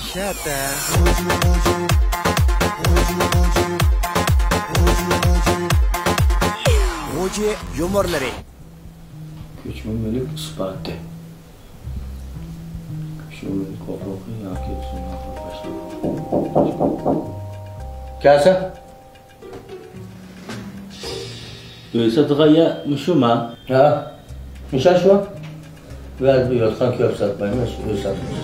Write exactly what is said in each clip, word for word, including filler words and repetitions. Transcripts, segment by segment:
شەتە. غۇجى يۇمۇرلىرى. كۆچمە مۈلۈك ئىسپاتى. كۆچمە مۈلۈك ھوقۇقى ياكى ئۇسۇللارغا باشقا. كەلسە. ئۆي ساتىدىغان يەر مۇشۇما؟ ھە، مۇشۇ شۇ. بۇ يەردە يوتقان كۆپ ساتمايمىز، ئۆي ساتىمىز.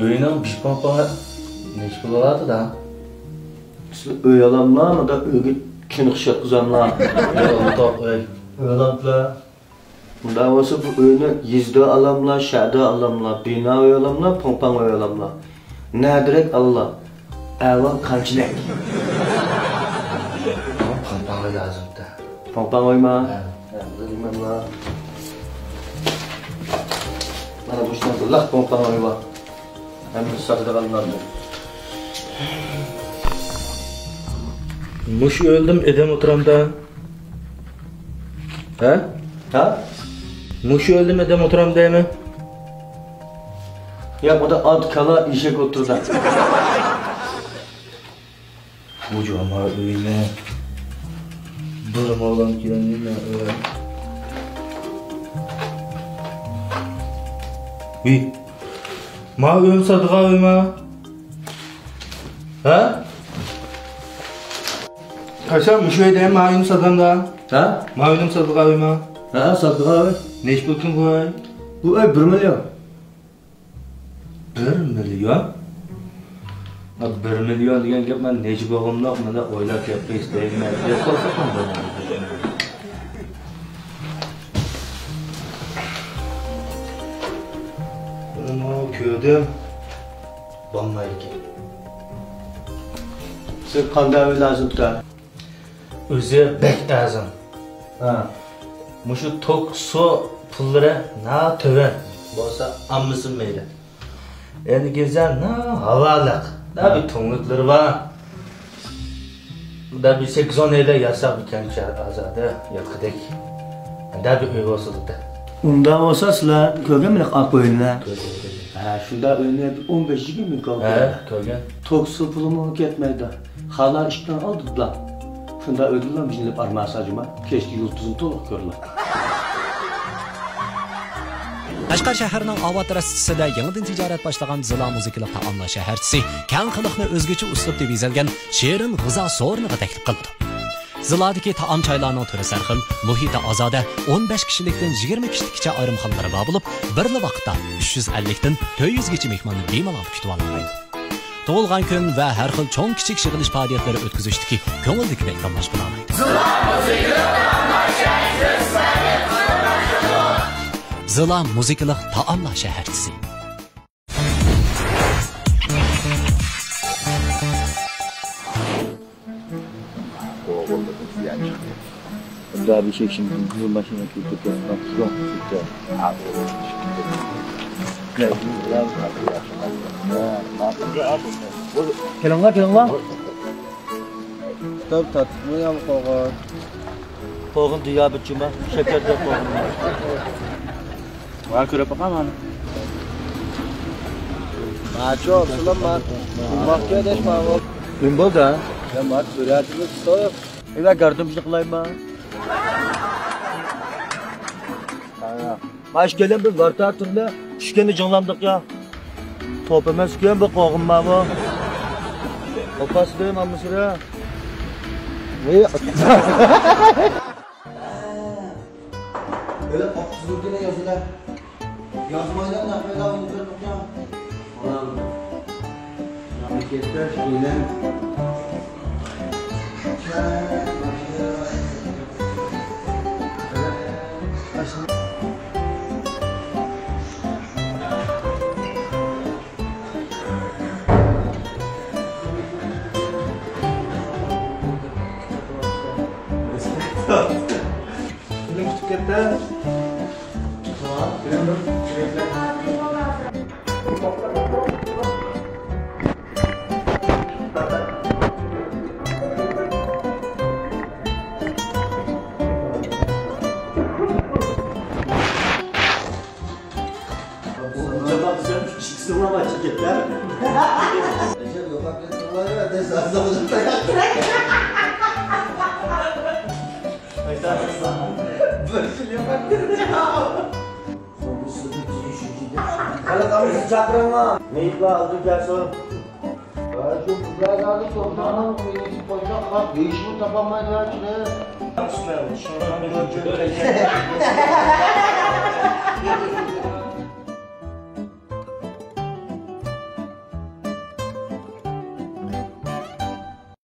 ئۆينىڭ بىر پوڭپاڭى نەچچە پۇل بولاتتى؟ سىز ئۆي ئالاملا، مۇنداق ئۆيگە چىنقىش ياتقۇزاملا؟ ياق، ئۇنداق ئۆي. ئۆي ئالاملا. مۇنداق بولسا، بۇ ئۆينى يېزىدا ئالاملا، شەھەردە ئالاملا، بىنا ئۆي ئالاملا، پوڭپاڭ ئۆي ئالاملا؟ نەدىرەك ئالىلا؟ ئەھۋال قانچىلىك؟ پوڭپاڭ ئۆي لازىمدا. پوڭپاڭ ئۆيما؟ ھە. ھە، بۇ دېمەملا. مانا مۇشۇنداق لىق پوڭپاڭ ئۆي بار. ھەممىسى ساتىدىغانلاردىن. مۇشۇ ئۆيدىمۇ ئادەم ئولتۇرامدا؟ ھە؟ ھە؟ مۇشۇ ئۆيدىمۇ ئادەم ئولتۇرامدا دەيمەن. ياق، بۇدا ئات، كالا، ئېشەك ئولتۇرىدۇ. بۇ جاما ئۆينى بىر مالدان كېلەندىن ئۆي. ۋىي. ما ئۆينى ساتىدىغان ئۆيما؟ ھە؟ قايسا مۇشۇ ئۆيدە ما ئۆينى ساتامدا؟ ھە؟ ما ئۆينى ساتىدىغان ئۆيما؟ ھە، ساتىدىغان ئۆي. نەچچە پۇلكىن بۇ ئۆي؟ بۇ ئۆي بىر مىليون. بىر مىليون؟ ھە، بىر مىليون دېگەن گەپ، مەن نەچچە بوغۇملۇق مانا ئويلاپ گەپ قىلىش دەيمەن. گەپ قىلسا قانداق بولىدۇ؟ بۇنىمۇ كۆردۈم. بولمايدىكەن. سىز قانداق ئۆي لازىمكەن؟ ئۆزى بەك ئەرزان. ھە. مۇشۇ توك، سۇ پۇللىرى ناھايىتى تۆۋەن بولسا ئالمىسىمۇ مەيلى. ئەنە گۈزەل، ناھايىتى ھاۋالىق. ناھايىتى بىر تۈڭلۈكلىرى بار. ناھايىتى بىر سەككىز ئون ئايدا ياساق بىر كەنت شەھەر ئازادە ياتقۇدەك. ناھايىتى بىر ئۆي بولسا دېدى. ئۇنداق بولسا سىلەر كۆرگەنمىدىڭ ئاق ئۆينى؟ كۆرگەن، كۆرگەن. ھە، شۇنداق ئۆينى ئون بەش يىگىرمە مىڭ ھە، كۆرگەن. توك سۇ پۇلىمۇ كەتمەيدۇ. خالا ئىشىكنىڭ ئالدىدىلا. شۇنداق ئۆيدىلا مىشىلىپ ئارماسا جۇما، كەچتە يۇلتۇزنى تولۇق كۆرىلا. قەشقەر شەھىرىنىڭ ئاۋات راستىسىدا يېڭىدىن تىجارەت باشلىغان زىلا مۇزىكىلىق تائاملار شەھەرچىسى كەڭ خەلقنى ئۆزگىچە ئۇسلۇبتا بېزەلگەن شېرىن غىزا سورۇنىغا تەكلىپ قىلىدۇ. زىلادىكى تائام-چايلارنىڭ تۈرى سەرخىل، مۇھىتى ئازادە، ئون بەش كىشىلىكتىن يىگىرمە كىشىلىككىچە ئايرىمخانىلىرى بار بولۇپ، بىرلا ۋاقىتتا ئۈچ يۈز ئەللىكتىن تۆت يۈزگىچە مېھماننى بېمالال كۈتۈۋالالايدۇ. تۇغۇلغان كۈن ۋە ھەر خىل چوڭ-كىچىك يىغىلىش پائالىيەتلىرى ئۆتكۈزۈشتىكى كۆڭۈلدىكىدەك داملاشمىلالايدۇ. زىلا مۇزىكىلىق تائاملار شەھەرچىسى. كېلىڭلار، كېلىڭلار. تارتىپمۇ يام قوغۇن؟ قوغۇن دىيابېت جۇما، شېكەردە قوغۇن. مانا كۆرۈپ باقاي مانا. ماچۇ، سالام، مان. ئۇماقكە دەش ماۋۇ. نېمە بولدى؟ يا، مات سۈرەتىمىز سوق. ئەگەر گەردىمىشنى قىلايما. ماش كېلىن بىر ۋارتا تۈرلە، چۈشكەندە جىڭلامدۇق يا. توپ ئەمەسكەن بۇ قوغۇن ماۋۇ. ئوپاس دەيم ئاممىسىرە. ئۆلۈپ قاپتۇ، سىزنىڭكىنى يازىدۇ. يازمايدۇ، نەق مەيدان ئوينىتىۋاتماقچى. بالام، مەملىكەتتە ئىلىم. كۈتۈپ كەتتى. تامام. بىلەن بىر. خەلق ئاممىسىنى چاقىرىڭلار. مېيىپلەر ئالدىن كەلسۇن. شۇ بۇلارنى توپلارنىڭ مېيىپى قويساق، خەلق ھېچنېمە تاپالمايدۇ يا، چىلى.